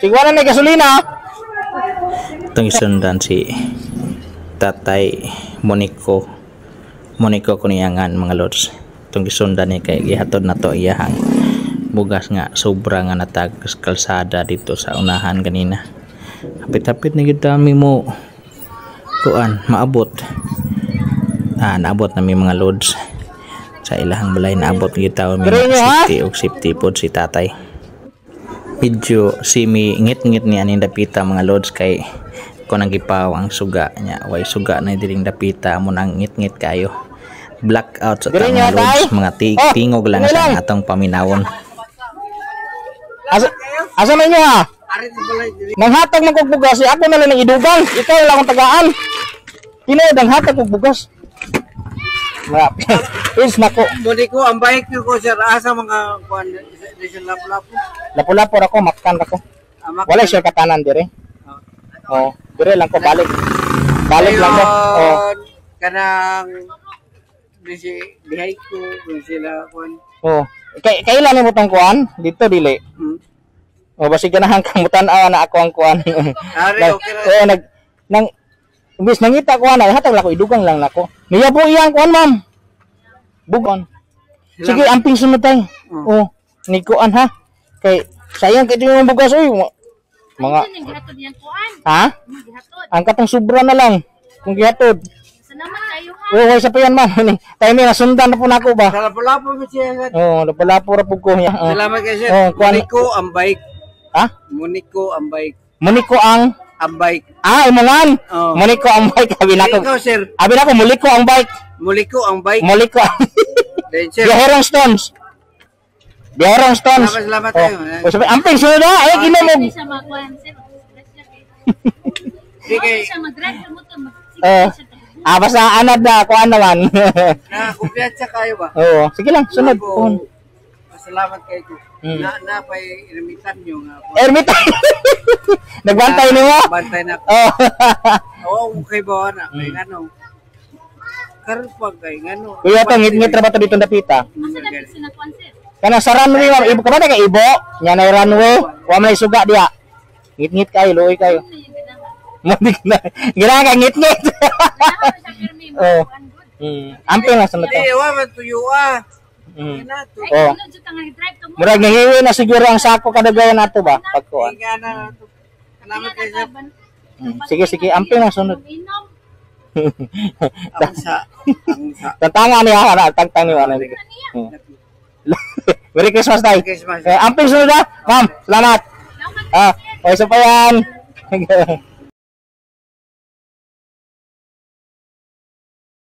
Sigwala na gasolina. Itong isundan si Tatay Monico. Monico Kuniangan, mga lods. Itong gisundan ni kay gihatod na to iyahang bugas nga sobra nga natag kalsada dito sa unahan ganina. Hapit-hapit na gyud mi mo kuan maabot. Ah, naabot na mi, mga lods, sa ilahang balay. Naabot gyud taon mi. Pero inyo, ha? Safety og safety pod si tatay. Medyo simi ngit-ngit ni aning dapita, mga lods, kay ko nang gipaw ang suga niya. Way suga na diring dapita mo nang ngit-ngit kayo. Blackout sa Diri ta, niyo, mga lods, tay? mga Oh, tingog lang dili sa lang. Atong paminawon. Asa asa man inyo, ha? Nanghatag man kog bugas, eh, ako na lang ang idugang. Ikaw lang akong tagaan. Tinuod ang hatag kog bugas. Mga is nako. Muli ko, ang bike nyo ko, sir, asa mga kuan, di sa lapu-lapu. Lapu-lapu ra ko, makan ra ko. Amak. Wala siya katanan dire. Oh, dire lang ko balik. Balik lang ko. Oh. Kanang, di si, dihay ko, di sila, kuan. Oh. Kay kailan mo tong kuan? Dito dili. Oh, basig ganahan kang mutan-aw na ako ang kuan. Ari, okay ra. Oh, nag nang imbis nangita ko ana, hatag lang ko, idugang lang nako. Niya po iyang kuan, ma'am. Bugon. Sige, amping sunod tayo. Oh, ni kuan ha. Kay sayang kay yung bugas oy. Mga Ano yung gihatod niyang kuan? Ha? Ano gihatod? Ang katong sobra na lang kung gihatod. Salamat kayo ha. Oh, way sa pa yan, ma'am. Tayo may nasundan na po nako ba. Sa lapu-lapu mo siya, sir. Oh, lapu-lapu ra pud ko niya. Oh. Salamat kayo, sir. Oh, kuan. Muli ko, ang bike. Ha? Muni ko, ang bike. Muniko ang Ang bike. Ah, imungan. Oh. Muniko ang bike abi nako. Ikaw, sir. Abi nako muliko ang bike. Muli ko, ang bike. Muliko. Then, sir. Biyaherong Stones. Biyaherong Stones. Salamat, salamat Oh. tayo. Oh, sabi, amping sunod ha. Ay, ginoo mo. Hindi siya makuan sir. Stress siya kay. Di kay, Hindi siya mag-drive sa motor. Mag-sige Oh. siya tayo. Ah, basta anad na, kuan naman. Na, kumpiyansa kayo ba? Oo, sige lang, sunod. Ako, Kuan. salamat kayo ko. Na pa'y ermitan nyo nga. Ermita. Nagbantay nimo? Bantay na ako. Oh. Oo, okay ba na? Kay ngano. Karon pa kay ngano. Kuya to, ngit-ngit ra ba to dito dapita? Asa na siya nakuan sir? Kana sa runway, ma'am, ibo ka ba kay ibo? Nya na runway, wa man suga diya. Ngit-ngit kayo, luoy kayo. Ano yung ganahan? Mudik na. Ginawa ka ngit-ngit. Ganahan siya pirmi Oh. makuan good. Amping lang sunod to. Di wa man tuyo ah. Kinato. Ay, Oh. sunod jud ka nga drive ka mo. Murag nangiwi na siguro ang sako kadagayan nato ba? Pagkuan. Nga na to. Salamat kayo sir. Sige, sige, amping lang sunod. Inom. Ang sa ang sa. Tantanga niya, ana, tantang niya, ana. Merry Christmas, tay. Christmas. Eh, amping sunod ha. Ma'am, salamat. Salamat. Ah, okay, so pa yan.